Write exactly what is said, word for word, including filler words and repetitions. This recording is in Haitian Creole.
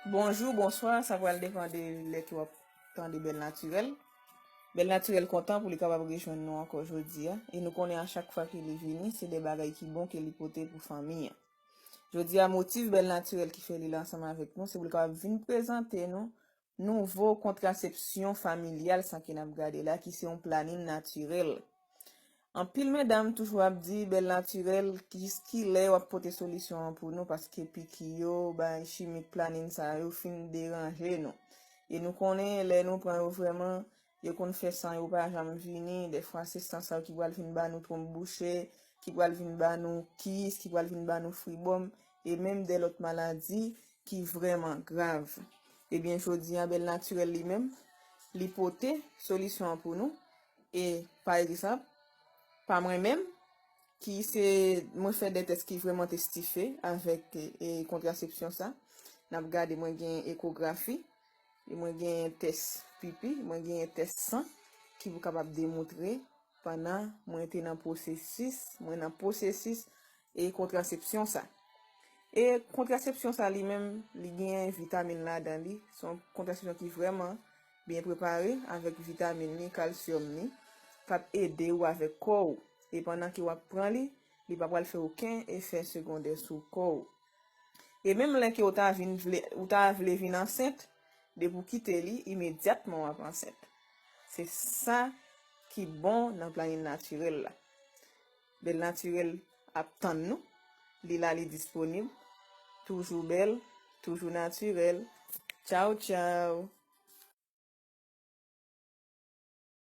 Bonjou, bonswa, sa pral depann de lè ke w ap tande Bèl Natirèl. Bèl Natirèl kontan pou li kapab rejwenn nou ankò jodi a. E nou konnen a chak fwa ke li vini, se de bagay ki bon ke li pote pou fanmi an. Jodi a, motif Bèl Natirèl ki fè li la ansanm avèk nou, se pou li kapab vin prezante nou nouvo kontrasepsyon familyal sa ke n ap gade la, ki se yon planin natirèl. Anpil medam toujou ap di Bèl Natirèl, ki, ki lè w ap pote solisyon an pou nou, paske piki yo, bay chimik, planin sa yo fin deranje nou. E nou konnen lè nou pran yo vrèman, yo konn fè san yo pa janm vini. Dèfwa se san sa yo ki pral vin ba nou twonp bouche, ki pral vin ba nou kis, ki pral vin ba nou fribòm, e menm de lòt maladi ki vrèman grav. Ebyen, jodi a, Bèl Natirèl li menm, li pote solisyon an pou nou. E pa egzanp, pa mwen menm, ki se, mwen fè de tès ki vrèman testife avèk e, kontrasepsyon sa. N ap gade, mwen gen ekografi, e mwen gen tès pipi, mwen gen tès san ki pou kapab demontre pandan mwen te nan pwosesis, mwen nan pwosesis e kontrasepsyon sa. E kontrasepsyon sa li menm, li gen vitamin ladan li. Se yon kontrasepsyon ki vrèman byen prepare avèk vitamin li, kalsyòm li, k ap ede w avèk kò w. E pandan ke w ap pran li, li pa pral fè okenn efè segondè sou kò w. E menm lè ke w ta vin vle, ou ta vle vin ansent, depi w kite li, imedyatman w ap ansent. Se sa ki bon nan planin natirèl la. Bèl Natirèl ap tann nou. Li la, li disponib. Toujou bèl, toujou natirèl. Tchaw, tchaw.